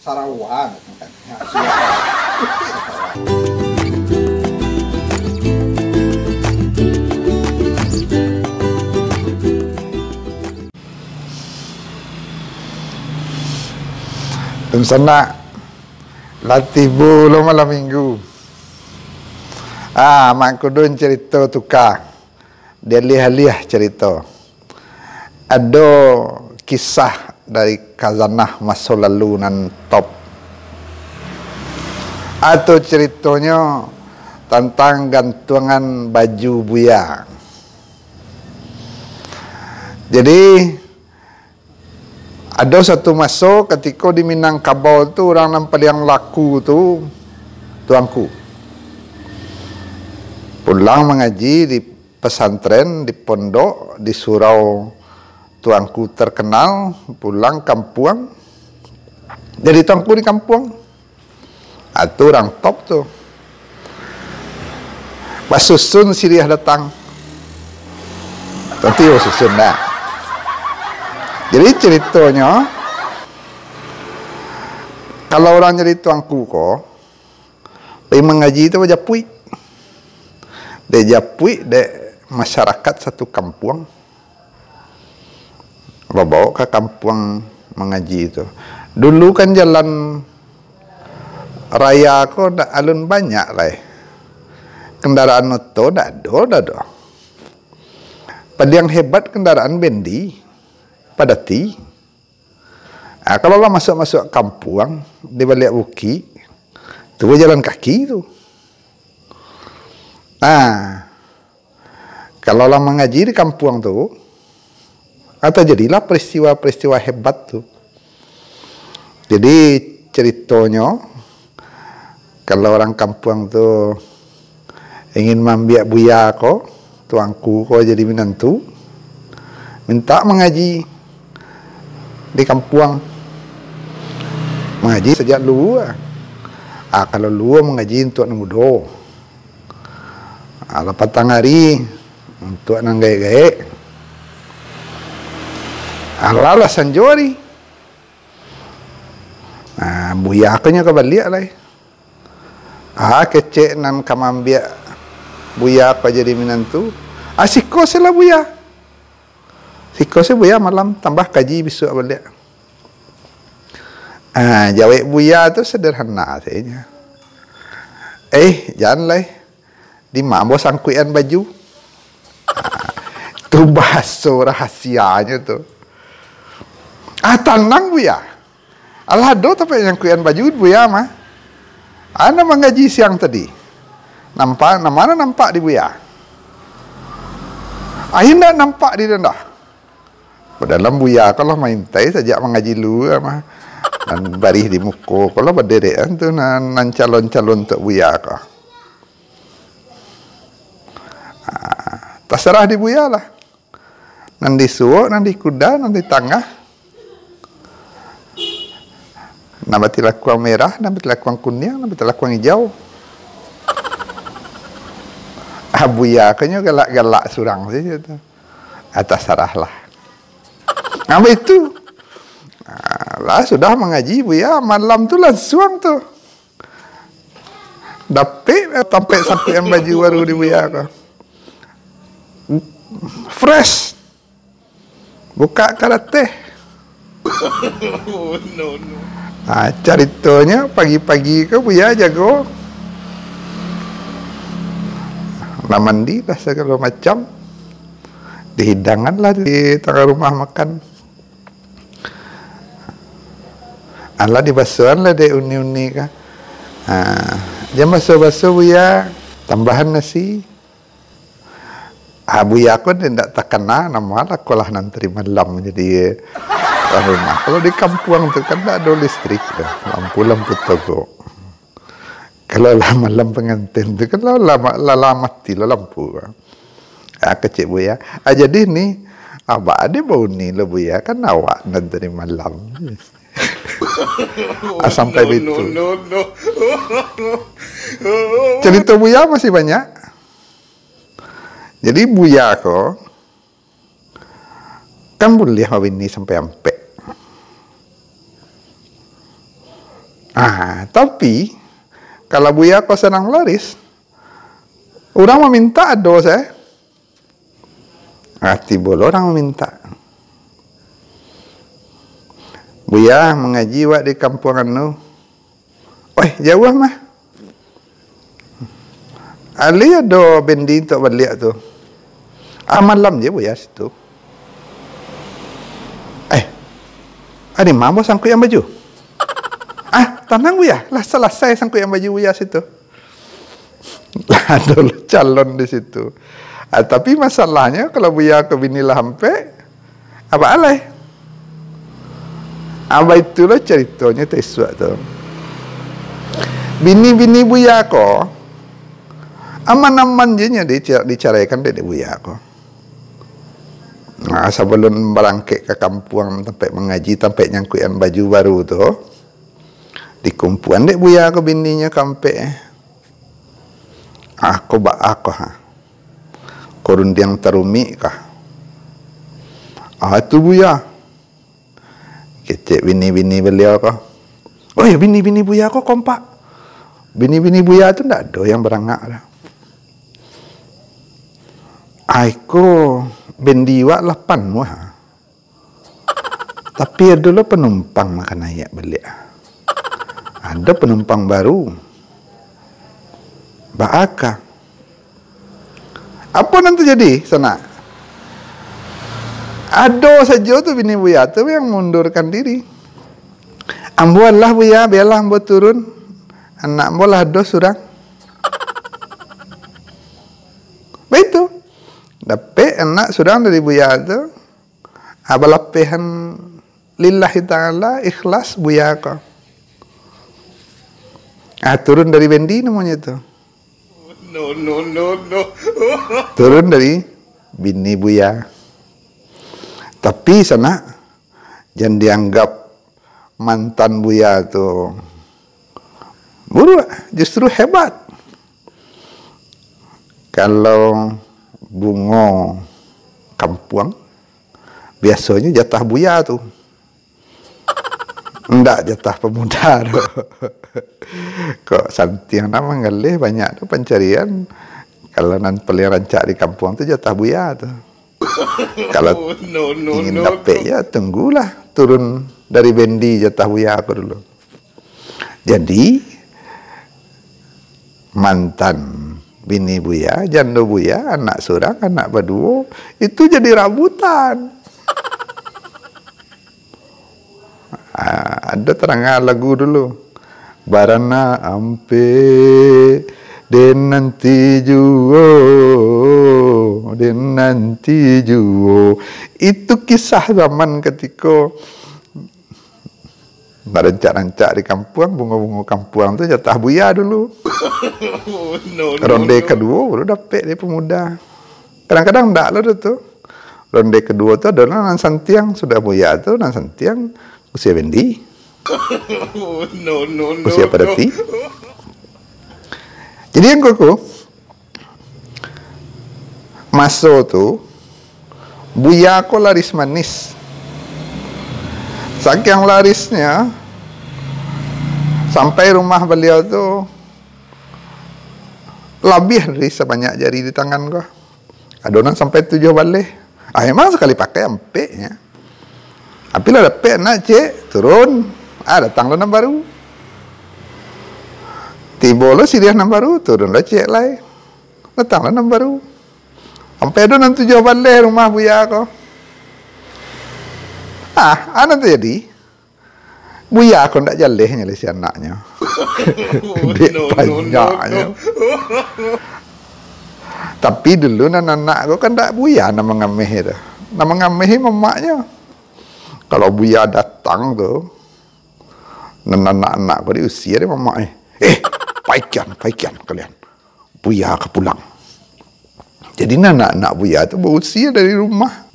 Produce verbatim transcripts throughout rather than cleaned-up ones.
Sarawak. Dunsanak, lah tibo lo malam minggu. Ah, Mak Kudun carito tuka. Dialiah-aliah carito. Ado kisah dari khazanah maso lalu nan top. Atau caritonyo tantang gantuangan baju buya. Jadi, ado satu maso katiko di Minangkabau tu, urang nan paliang laku tu tuangku. Pulang mangaji di pesantren, di pondok, di surau tuangku terkenal, pulang kampuang. Jadi tuangku di kampuang. Ah, tu urang top tu. Basusun siriah datang. Tantu basusun dah. Jadi caritonyo, kalau urang jadi tuangku ko, pai mangaji tu bajapuik. Dek japuik dek masyarakat satu kampuang. Babaok ka kampuang mangaji tu. Dulu kan jalan raya ko ndak alun banyak lai. Kendaraan oto ndak ado, ndak ado. Paliang hebat kendaraan bendi, padati. Ah, kalau lah masuak-masuak kampuang, di baliak bukik, tu bajalan kaki tu. Nah, kalau lah mangaji di kampuang tu, ah, tajadilah peristiwa-peristiwa hebat tu. Jadi, caritonyo, kalau urang kampuang tu ingin maambiak buya ko, tuangku ko jadi minantu, mintak mangaji di kampuang. Mangaji sajak luo. Ah, kalau luo mangaji untuak nan mudo. Ah, lah patang ari untuak nan gaek-gaek. Ah, lah, lah sanjo ari. Ah, buya ko nyo ka baliak lai. Ah, kecek nan ka maambiak buya ko jadi minantu. Ah, siko se lah buya. Siko se buya malam, tambah kaji bisuak baliak. Ah, jawek buya tu sederhana sajo. Eh, jan lai. Di ma ambo sangkuikan baju? Ah, tu bahaso rahasianyo tu. Ah, tanang, Buya. Alah ado tampek sangkuikan baju, Buya mah. Ana mangaji siang tadi. Nampak, nan ma nan nampak di Buya? Ai indak nampak di den doh. Padahal Buya ko lah maintai sajak mangaji lu mah. Nan barih di muko ko lah baderekan tu nan, nan calon-calon untuak Buya ko. Ah, tasarah di Buya lah. Nan di suok, nan di kuda, nan di tangah. Nan batilakuang merah, nan batilakuang kuniang, nan batilakuang ijau. Ah, Buya ko nyo galak-galak surang sajo tu. Ah, tasarah lah. Nah, baitu. Ah, lah sudah mangaji Buya, malam tu lansuang tu. Dapek tampek sangkuikan baju baru di Buya ko. Fresh. Bukak karateh. Ah, caritonyo pagi-pagi ko Buya jago. Lah mandi lah sagalo macam. Dihidangan lah di tangah rumah makan. Alah dibasoan lah dek uni-uni ka. Ha, jan baso-baso Buya, tambahan nasi. Ah, Buya ko ndak takana, namo lah ko lah nan tadi malam jadi tuan rumah. Kalau di kampuang tu kan ndak ado listrik tu, lampu-lampu togok. Kalau lah malam panganten tu kan lah, lah, lah, lah mati lah lampu. Ah, kecek Buya. Ah, jadi ni, abak ade bauni lah Buya, kan awak nan tadi malam. Ah, sampai bitu. Carito Buya masih banyak. Jadi Buya ko kan buliah babini sampai ampek. Ah, tapi, kalau Buya ko sadang laris, urang mamintak ado sae. Ah, tibo lo urang mamintak. "Buya, mangaji wak di kampuang anu." "Oih, jauah mah." "Alih ado bendi untuak baliak tu." "Ah, malam je Buya situ." "Eh, ari ma ambo sangkuikan baju?" "Ah, tanang Buya, lah salasai sangkuikan baju Buya situ." Lah ado lo calon di situ. Ah, tapi masalahnyo, kalau Buya ko bini lah ampek, apo lai? Ah, baitulah caritonyo tisuak tu. Bini-bini Buya ko, aman-aman je nyo dica-, dicaraikan dek, dek Buya ko. Nah, sabalun barangkek ka kampuang, tampek mangaji, tampek nyangkuikan baju baru tu, dikumpuan dek Buya ko bininyo ka ampek. "Ah, ko baa ko, ha? Ko rundiang tarumik kah?" "Ah, tu Buya," kecek bini-bini baliau ko. Oh yo, bini-bini Buya ko kompak. Bini-bini Buya tu ndak ado yang barangak doh. "Ai ko, bendi wak lah panuah. Tapi ado lo panumpang nan ka naiak baliak. Ado panumpang baru." "Baa kah?" "Apo nan tajadi, Sanak? Ado sajo tu bini Buya tu yang mundurkan diri. Ambo alah Buya, bialah ambo turun. Anak ambo lah ado surang." Baitu. Dapek anak surang dari Buya tu, ah, balapehan lillahi ta'ala, ikhlas Buya ko. Ah, turun dari bendi namonyo tu. No, no, no, no. Turun dari bini Buya. Tapi, Sanak, jan dianggap mantan Buya tu buruak, justru hebat. Kalau bungo kampuang, biasonyo jatah Buya tu. Ndak jatah pamuda tu. Kok santiang nan manggaleh, banyak tu pancarian. Kalau nan paling rancak di kampuang tu jatah Buya tu. Kalau ingin dapek, ya tunggulah turun dari bendi jatah Buya ko dulu. Jadi, mantan bini Buya, jando Buya, anak surang, anak baduo, itu jadi rabutan. Ah, ado taranga lagu dulu. Baranak ampek, den nanti juo, den nanti juo. Itu kisah zaman katiko Barancak-rancak di kampuang, bungo-bungo kampuang tu jatah Buya dulu. No, no, ronde no. Kaduo baru dapek dek pemuda. Kadang-kadang ndak lah tu. Ronde kaduo tu ado lah nan santiang, sudah Buya tu nan santiang, usia bendi. No, no, no, usia no. Padati. Jadi yang kuku, maso tu, Buya ko laris manis. Sakiang larisnyo, sampai rumah baliau tu labiah dari sabanyak jari di tangan ko. Ado nan sampai tujuah baleh. Ah, emang sakali pakai ampeknyo. Tapi lah dapek anak, cek, turun. Ah, datang lo nan baru. Tibo lo siriah nan baru, turun lo cek lai. Datang lo nan baru. Sampai ado nan tujuah baleh rumah Buya ko. Ah, a nan tajadi? Buya ko ndak jaleh nyalisi anaknyo. Dek no, no, no, banyaknyo. No. Tapi dulu nan anak ko kan ndak Buya nan mangameh tu. Nan mangameh mamaknyo. Kalau Buya datang tu, nan anak-anak ko diusia dek mamak, eh, eh, paikian, paikian kalian. Buya ka pulang. Jadi, nan anak-anak Buya tu bausia dari rumah.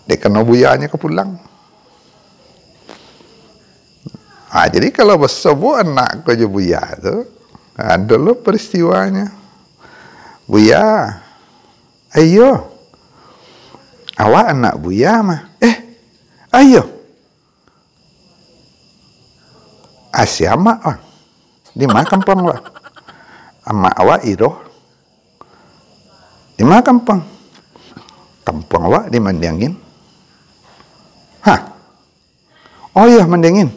Dek karano Buyanyo ka pulang. Ha, jadi, kalau basobok anak ko jo Buya tu, ha, ado lo peristiwanyo. "Buya, ayo. Awak anak Buya mah." "Eh, ayo." "Asia amak, Bang? Di ma kampuang awak?" "Amak awak Iroh." "Di ma kampuang?" "Kampuang awak di Mandiangin." "Hah? Oh iyo, Mandiangin.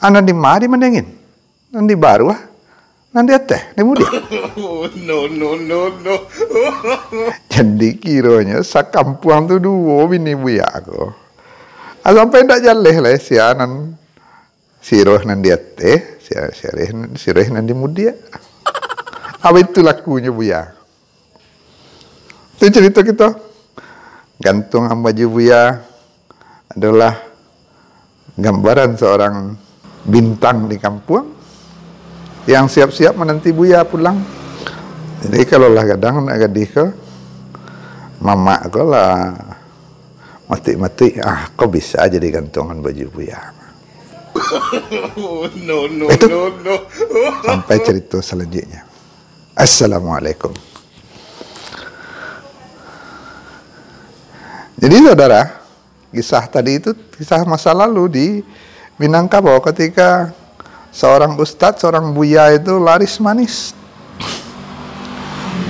Nan di ma di Mandiangin? Nan di baruah? Nan di ateh, di mudiak?" No, no, no, no. Jadi kironyo sakampuang tu duo bini buya ko. Ah, sampai ndak jaleh lai sia nan, si Iroh nan di ateh, si, si Areh, si Areh nan di mudiak. Apa itu lakunyo buya? Itu carito kito. Gantuangan baju buya adalah gambaran seorang bintang di kampuang yang siap-siap menanti buya pulang. Jadi, kalau lah gadang nak gadih ko, mamak ko lah matik-matik, ah, ko bisa jadi gantuangan baju buya. No, no, Itu no, no. Sampai cerita selanjutnya. Assalamualaikum. Jadi, saudara, kisah tadi itu kisah masa lalu di Minangkabau, ketika seorang ustadz, seorang buya itu laris manis.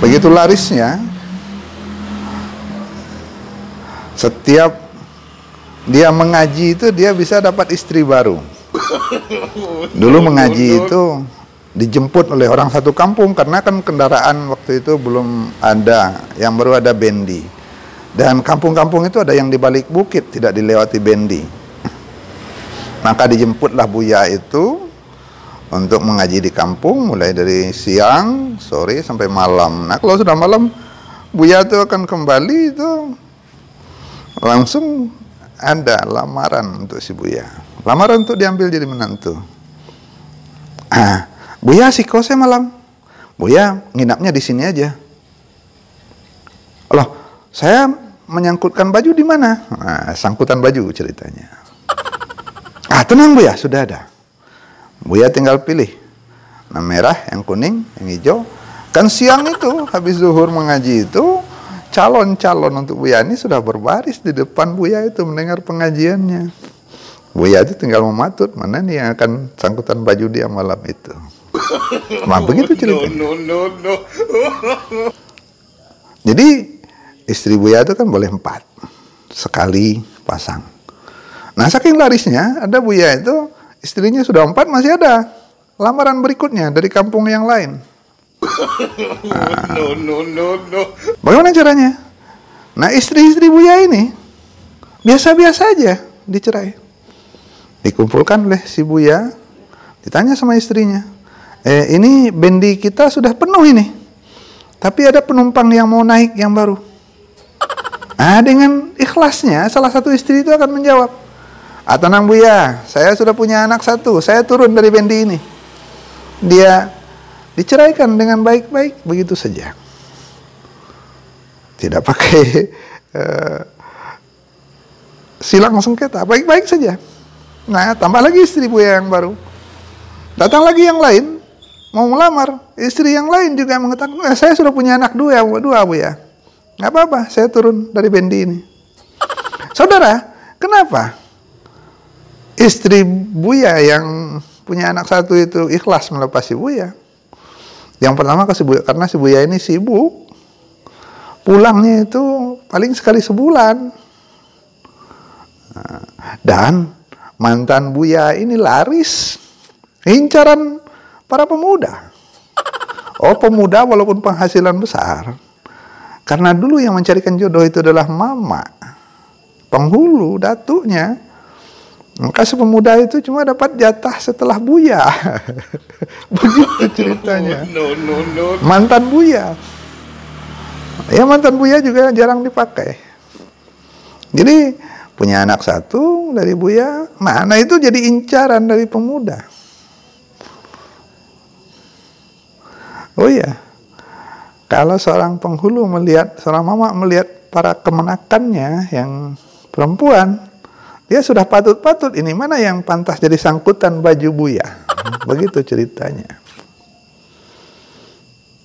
Begitu larisnya, setiap dia mengaji itu, dia bisa dapat istri baru. Dulu mengaji itu dijemput oleh orang satu kampung, karena kan kendaraan waktu itu belum ada, yang baru ada bendi. Dan kampung-kampung itu ada yang di balik bukit, tidak dilewati bendi. Maka dijemputlah buya itu untuk mengaji di kampung, mulai dari siang, sore, sampai malam. Nah, kalau sudah malam, buya tu akan kembali tu, langsung ada lamaran untuk si buya. Lamaran untuk diambil jadi menantu. Ah, "Buya, siko sajo malam. Buya nginapnya di sini aja." "Loh, saya menyangkutkan baju di mana?" Ah, sangkutan baju ceritanya. "Ah, tenang, Buya, sudah ada. Buya tinggal pilih. Yang merah, yang kuning, yang hijau." Kan siang itu, habis zuhur mengaji itu, calon-calon untuk buya ini sudah berbaris di depan buya itu mendengar pengajiannya. Buya itu tinggal mematut, mana ni yang akan sangkutan baju dia malam itu. Nah, begitu ceritanya. No, no, no, no. Jadi, istri buya itu kan boleh empat. Sekali pasang. Nah, saking larisnya, ada buya itu, istrinya sudah empat, masih ada lamaran berikutnya dari kampung yang lain. No, no, no, no. Bagaimana caranya? Nah, istri-istri buya ini biasa-biasa aja dicerai. Dikumpulkan oleh si buya, ditanya sama istrinya, "Eh, ini bendi kita sudah penuh ini, tapi ada penumpang yang mau naik yang baru." Ah, dengan ikhlasnya, salah satu istri itu akan menjawab, "Ah, tenang, Buya, saya sudah punya anak satu, saya turun dari bendi ini." Dia diceraikan dengan baik-baik, begitu saja. Tidak pakai, eh, silang sengketa, baik-baik saja. Nah, tambah lagi istri buya yang baru. Datang lagi yang lain, mau melamar. Istri yang lain juga mengatakan, "Eh, saya sudah punya anak dua, dua, Buya. Nggak apa-apa, saya turun dari bendi ini." Saudara, kenapa istri buya yang punya anak satu itu ikhlas melepasi buya? Yang pertama, kesibu-, karena si buya ini sibuk. Pulangnya itu paling sekali sebulan. Nah, dan mantan buya ini laris, incaran para pemuda. Oh, pemuda walaupun penghasilan besar, karena dulu yang mencarikan jodoh itu adalah mamak, penghulu, datuknya. Maka si pemuda itu cuma dapat jatah setelah buya. Begitu ceritanya. No, no, no, no. Mantan buya. Ya, mantan buya juga jarang dipakai. Jadi, punya anak satu dari buya, mana itu jadi incaran dari pemuda. Oh iya, kalau seorang penghulu melihat, seorang mamak melihat para kemenakannya yang perempuan, dia sudah patut-patut, ini mana yang pantas jadi sangkutan baju buya. Begitu ceritanya.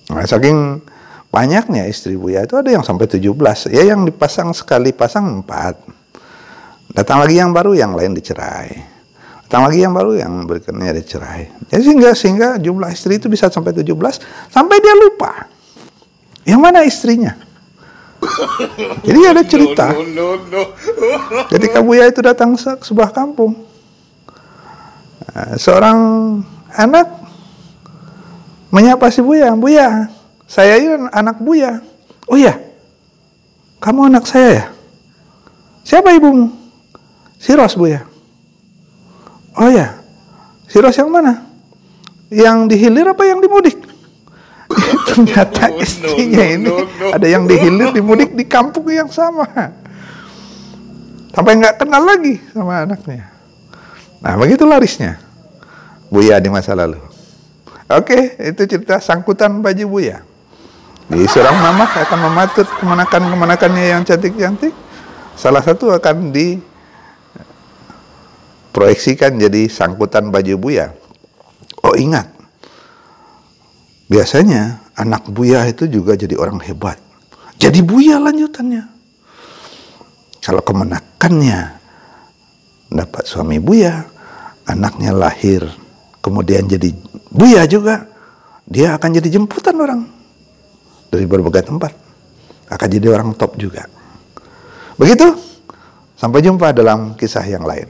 Nah, saking banyaknya istri buya itu, ada yang sampai tujuh belas. Ya, yang dipasang sekali pasang empat. Datang lagi yang baru, yang lain dicerai. Tambah lagi yang baru, yang berikutnya ada cerai. Jadi sehingga sehingga jumlah istri itu bisa sampai tujuh belas, sampai dia lupa yang mana istrinya. Jadi ada cerita. Ketika Buya itu datang se- ke sebuah kampung, eh, seorang anak menyapa si Buya, "Buya, saya ini anak Buya." "Oh iya, kamu anak saya ya? Siapa ibumu?" "Si Ros, Buya." "Oh ya, si Ros yang mana? Yang di hilir apa yang di mudik?" Ternyata istrinya ini ada yang di hilir, di mudik, di kampung yang sama. Sampai nggak kenal lagi sama anaknya. Nah, begitu larisnya Buya di masa lalu. Oke, itu cerita sangkutan baju Buya. Jadi seorang mamah akan mematut kemanakan-kemanakannya yang cantik-cantik. Salah satu akan diproyeksikan jadi sangkutan baju Buya. Oh, ingat, biasanya anak Buya itu juga jadi orang hebat. Jadi Buya lanjutannya. Kalau kemanakannya dapat suami Buya, anaknya lahir, kemudian jadi Buya juga, dia akan jadi jemputan orang dari berbagai tempat. Akan jadi orang top juga. Begitu, sampai jumpa dalam kisah yang lain.